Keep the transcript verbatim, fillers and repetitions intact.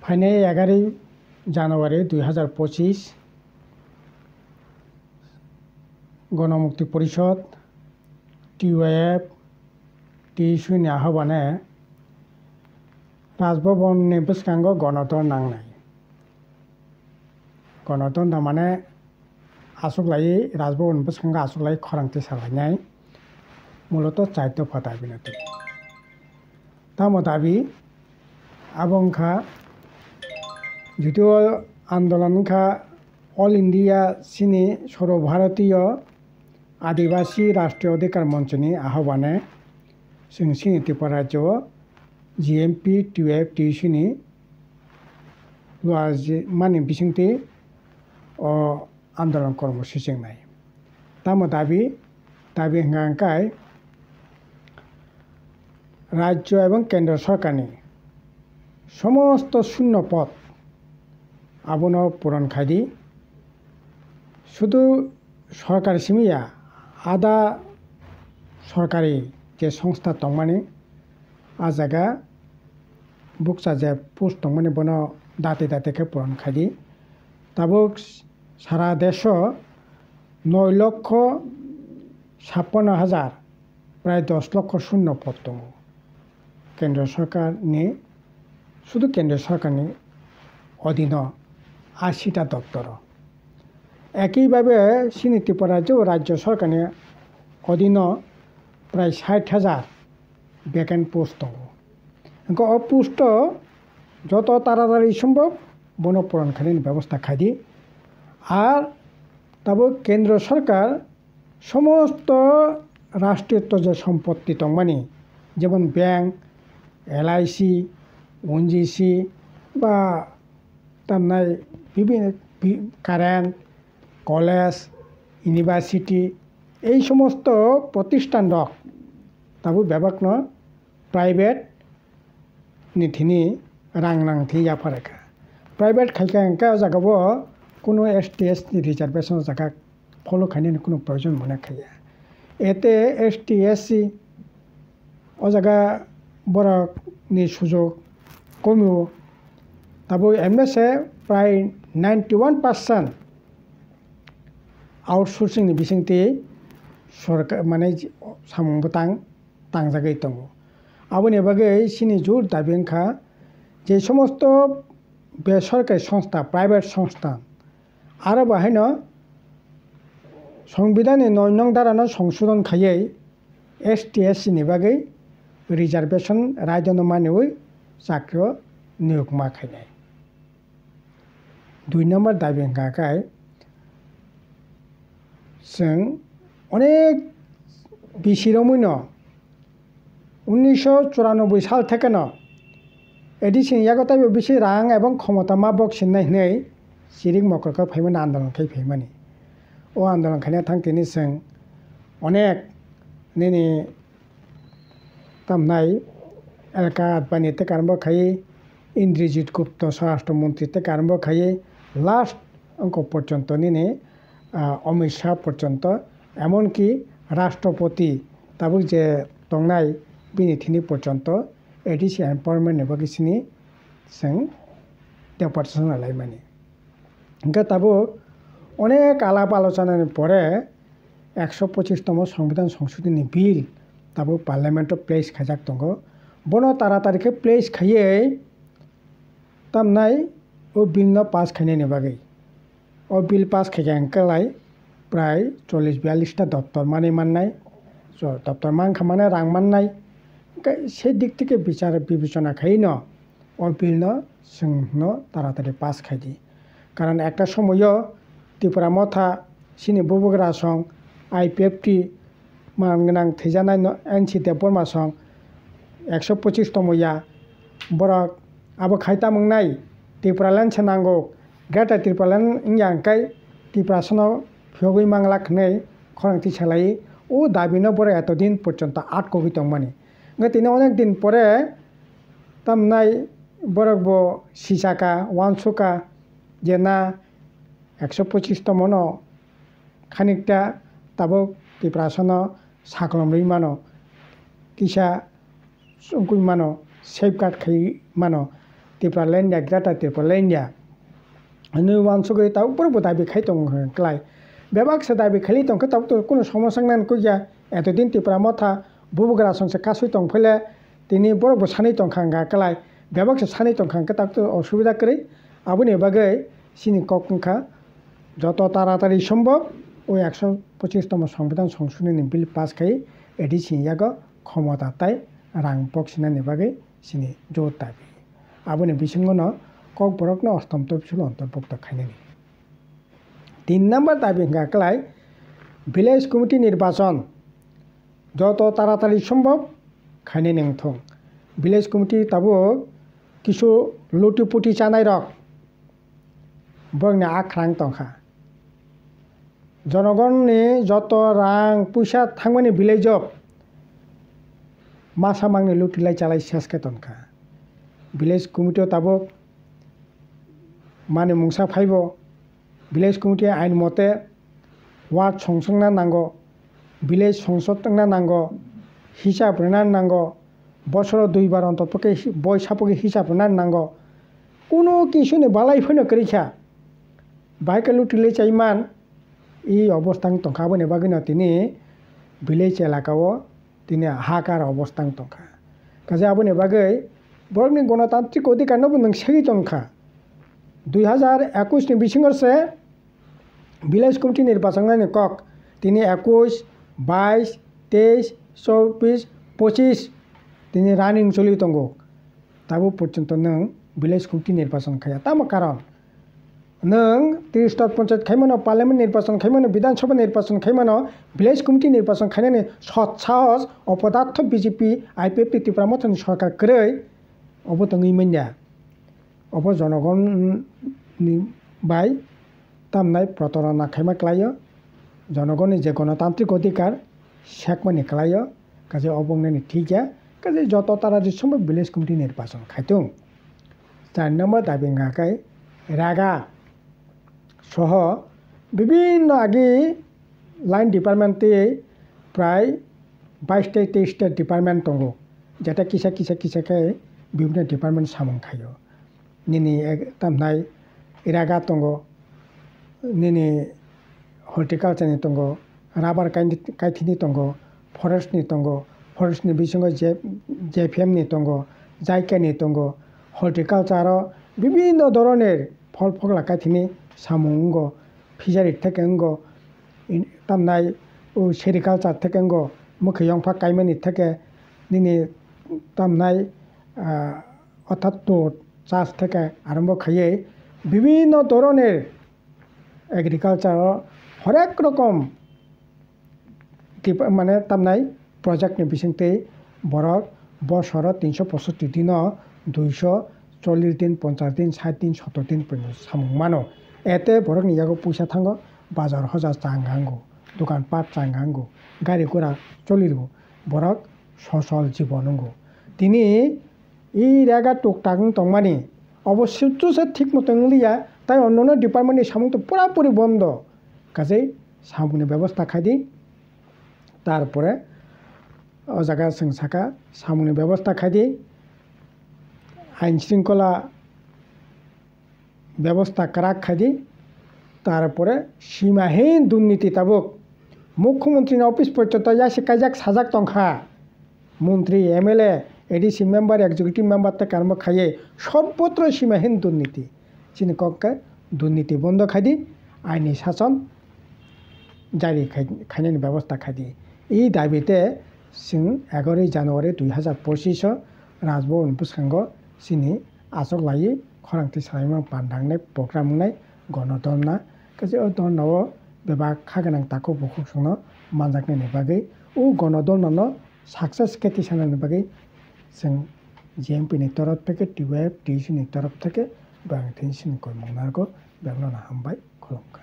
Phainai egaroi January dui hazar pochis, Gonomukti Porishod, T Y F, T S U ni ahobane Raj Bhavan ni bwskango Ganatanta nangnai. Ganatanta mane aswk lai Raj Bhavan bwskango aswk lai khorang tisalainai. Muloto char dopha dabi no twi. Tamo dabi abo wngkha, jotio andolon wngkha All India chini Sarva Bharatiya Adibasi Rashtriya Adhikar Manch ni ahobane chwng chini Tripura rajyo o G M P, T Y F, T S U ni luajmani bisingtwi o andolon kormosuchi wngnai. Tamo dabi, dabi hwnkha hwnkhe rajyo ebong kendro sorkarni somosto shunno pod abono puron khaidi. Sudu sorkar simi ya, ada sorkari je songstha tongmani, a jaga bukcha je post tongmani bono date date khe puron khaidi. Tabuk sara desho noi lokho sappanno hajar, prai dos lokho shunno pod tongo. Kendra sorkarni, sudu kendra sorkarni odino ashi ta doptoro. Ekibhabe chini Tripura rajyo, rajyo sorkarni odino prai sait hajar vacant post tongo. Hwnkhe o post o joto taratari sombhob bono puron khainani bebosta khaidi. Ar tabuk kendra sorkar somosto rashtriyo je sompotti tongmani, jemon bank, L I C, N G C ba tamnai bibhinno bi-, current, college, university, ei somosto protishtan rok tabuk bebakno private ni thini rang nang thwi yapharkha. Private khaikha hwnkhe o jaga bo kunu S T S ni reservation o jaga follow khainani kunu proyojon mone khaiya. Ete S T S C o jaga borok ni sujok komo. Tabuk M S A prai ninety one percent outsourcing ni bisingtwi sorkar mane samung bwtang tangjagwi tongo. Aboni bagwi chini jur dabi wngkha je somosto besorkari songstha, private songstha, aro bo haino Songbidanni noi nong darano songsodon khaiwi S T S C ni bagwi reservation raidano maniwi chakrio niyok ma khainai. Dui number dabi hwnkha khe, chwng onek bisi romwino unnisho churanobboi sal thekeno A D C ni yago taibo bisi rang ebong khomota ma bok sinai hwnwi chirik mokrok khe phaimani, andolon khai phaimani. O andolon khaina thang tini chwng onek nini tamnai L K Advani tei karmo khai, Indrajit Gupta Swarashtra Montri tei karmo khai, last wngkok porjonto nini, ah, Amit Shah porjonto, emonki Rashtrapati tabuk je tongnai bini thini porjonto A D C empowerment ni bagwi sini chwng deportation laimani. Hwnkhe tabuk onek alap alochonani pore ekso pochis tomo Songbidan Songsodhini Bill tabuk Parliament o place khaijak tongo. Bono taratari khe place khaiwi tamnai o bill no pass khainani bagwi. O bill pass khaikha hwnkhe lai prai chollish biyallish ta doptor manwi mannai. So, doptor mankha mane rang mannai. Hwnkhe sei dik theke bichar bibechona khaino o bill no chwng no taratari pass khaidi. Karon ekta somoyo Tipra Motha chini bubagra song I P F T man gwnang thwijaknai no N C Debbarma song ekso pochis tomo ya. Borok abo khai tamo wngnai, Tipraland se nango, Greater Tipraland wngya hwnkhe Tiprasano phiyogwi manglak hwnwi khorang tisalai o dabino borok etodin porjonto atkogwi tongmani. Hwnkhe tini onek din pore tamnai borok bo sisaka, uansukha je na ekso pochis tomono khanikta tabuk Tiprasano saklomwi mano, kisa wngwi mano, safeguard khaiwi mano. Tipralandia, Greater Tipralandia hinwi uansugwi tabuk borokbo dabi khai tong khlai. Bebak se dabi khaili tong khe tabuk to kunu somosa wngnani kukya. Etodin Tipra Motha bubagra song se kasui tong phele tini borokbo sanwi tong kha wngkha khlai. Bebak se sanwi tong kha hwnkhe tabuk to osubida kwrwi. Aboni bagwi chini kok wngkha joto taratari sombhob o ekso pochis tomo Songbidan Songsodhoni Bill pass khai A D C ni yago khomota tai rang pok sinani bagwi chini jot dabi. Aboni bisingono Kokborokno ostom topsilo ontorbhukto khainani. Tin number dabi wngkha khlai village committee nirbachon joto taratari sombhob khainani wngthung. Village committee tabuk kisu luti puti chanairok borokni akrang tongkha. Jonogonni joto rang puisa thangmani village o masa mangni lutilai chalai ses khe tongkha. Village committee o tabuk mani mungsa phaibo, village committee ain mote ward songsokna nango, village songsok wngna nango, hisab rwna nango, bosoro dui bar ontoto khe hi-, boi sapoki hisab rwna nango. Kuno kisuni balai phano kwrwi kha. Bahai khe lutilai chai man, i obostha wng tongkha, aboni bagwino tini village elaka o tini hakar obostha wng tongkha. Kaisa aboni bagwi borokni gonotantrik odhikar no bo nwng segwi tongkha. Dui hazar ekwis ni bisingo se village committee nirbachon nani kok tini ekwis, bais, teis, chobis, pochis tini running choli tongo. Tabuk porjonto nwng village committee nirbachon khaiya. Tamo karon? Nwng Tristop Panchayat khaimano, Parliament nirbachon khaimano, Bidhan Sabha nirbachon khaimano, Village Committee nirbachon khainani sot sahos, opodartho B J P, I P F T Tipra Mothani sorkar kwrwi obo tongwi manya. Obo jonogonni bai tamnai protarona khaima kwlaio, jonogonni je gonotantrik odhikar sekmani kwlaio, kaje obo wngnani thik ya, kaje joto tara disombo Village Committee nirbachon khaitung. Char number dabi wngkha khe raga soho bibinno agi line department tei prai bais tei teis ta department tongo, jeta kisa kisa kisa khe bibinno department samung khaio. Nini ek-, tamnai raga tongo, nini horticulture ni tongo, rubber kaini-, kaithini tongo, forest ni tongo, forest ni bisingo je-, J P M ni tongo, jaika ni tongo, horticulture o bibinno doroner phol phogla kaithini samung wngo, fishery theke wngo, in-, tamnai o sericulture theke wngo, mwkhwiyungphak kaimani theke nini tamnai, ah, orthat tor chas theke arombo khaiwi bibinno doroner agriculture o horek rokom dip-, mane tamnai project ni bisingtwi borok bosoro tinso posotti dino duiso chollish din, ponchash din, sait din, sottor din pore samung mano. Ete borokni yago puisa thango, bazar hoja chang hango, dokan pat chang hango, gari gura choliro, borok sosol jibon wngo. Tini i raga tuktak wng tongmani obo sutto se thik moto wngliya, tai onnono department ni samung to pura puri bondo. Kaje samungni bebosta khaidi, tarpore o jaga chwng saka samungni bebosta khaidi, ain shringkhola bebosta kwrak khaidi, tarpore simahin durniti tabuk Mukhyamantri ni office porjonto yasi kaijak sajak tongkha. Montri, M L A, A D C member, executive member tei karmo khaiwi sorbotro simahin durniti. Chini kok khe durniti bondo khaidi, aini sason jari khai-, khainani bebosta khaidi. I dabi te chwng egaroi January dui hazar pochish o Raj Bhavan bwskango chini achuk laiwi khorang twi salaimani panda wngnai program wngnai gono dorna. Kaisa o dorna o bebak kha gwnang takhuk bukhuk chwngno manjaknani bagwi o gono dorna no success khe tisanani bagwi chwng J M P ni torop theke, T Y F, T U C ni torop theke bwrang thani sini koi mung narwgo, bebak no hambai khulumkha.